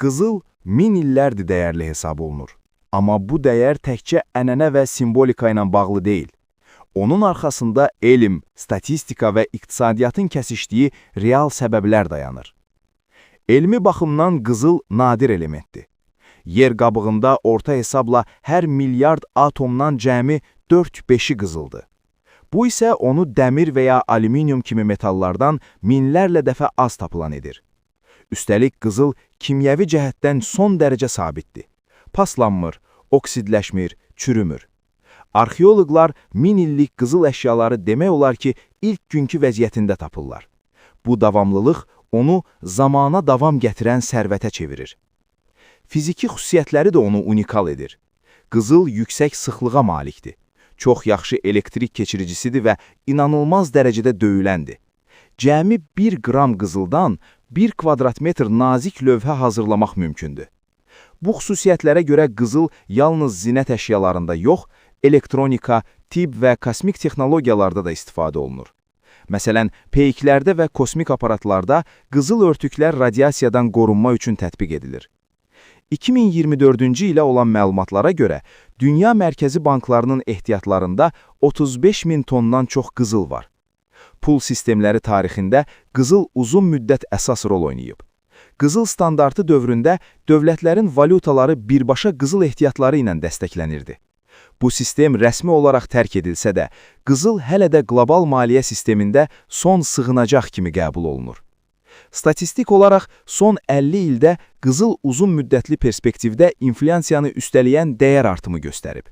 Qızıl min illərdir dəyərli hesab olunur. Amma bu dəyər təkcə ənənə və simvolika ilə bağlı deyil. Onun arxasında elm, statistika və iqtisadiyyatın kəsişdiyi real səbəblər dayanır. Elmi baxımdan qızıl nadir elementdir. Yer qabığında orta hesabla hər milyard atomdan cəmi 4-5-i qızıldır. Bu isə onu dəmir və ya alüminium kimi metallardan minlərlə dəfə az tapılan edir. Üstəlik, qızıl kimyəvi cəhətdən son dərəcə sabitdir. Paslanmır, oksidləşmir, çürümür. Arxeoloqlar 1000 illik qızıl əşyaları demək olar ki, ilk günkü vəziyyətində tapırlar. Bu davamlılıq onu zamana davam gətirən sərvətə çevirir. Fiziki xüsusiyyətləri də onu unikal edir. Qızıl yüksək sıxlığa malikdir. Çox yaxşı elektrik keçiricisidir və inanılmaz dərəcədə döyüləndir. Cəmi 1 qram qızıldan 1 kvadrat metr nazik lövhə hazırlamaq mümkündür. Bu xüsusiyyətlərə görə qızıl yalnız zinət əşyalarında yox, elektronika, tibb və kosmik texnologiyalarda da istifadə olunur. Məsələn, peyklərdə və kosmik aparatlarda qızıl örtüklər radiasiyadan qorunma üçün tətbiq edilir. 2024-cü ilə olan məlumatlara görə, dünya mərkəzi banklarının ehtiyatlarında 35 min tondan çox qızıl var. Pul sistemləri tarixində qızıl uzun müddət əsas rol oynayıb. Qızıl standartı dövründə dövlətlərin valyutaları birbaşa qızıl ehtiyatları ilə dəstəklənirdi. Bu sistem rəsmi olaraq tərk edilsə də, qızıl hələ də qlobal maliyyə sistemində son sığınacaq kimi qəbul olunur. Statistik olaraq son 50 ildə qızıl uzun müddətli perspektivdə inflyasiyanı üstələyən dəyər artımı göstərib.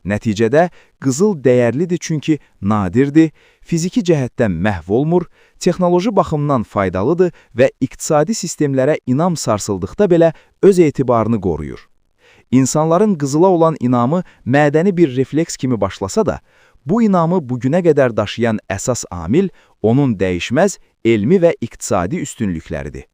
Nəticədə qızıl dəyərlidir, çünki nadirdir, fiziki cəhətdən məhv olmur, texnoloji baxımdan faydalıdır və iqtisadi sistemlərə inam sarsıldıqda belə öz etibarını qoruyur. İnsanların qızıla olan inamı mədəni bir refleks kimi başlasa da, bu inamı bugünə qədər daşıyan əsas amil onun dəyişməz elmi və iqtisadi üstünlükləridir.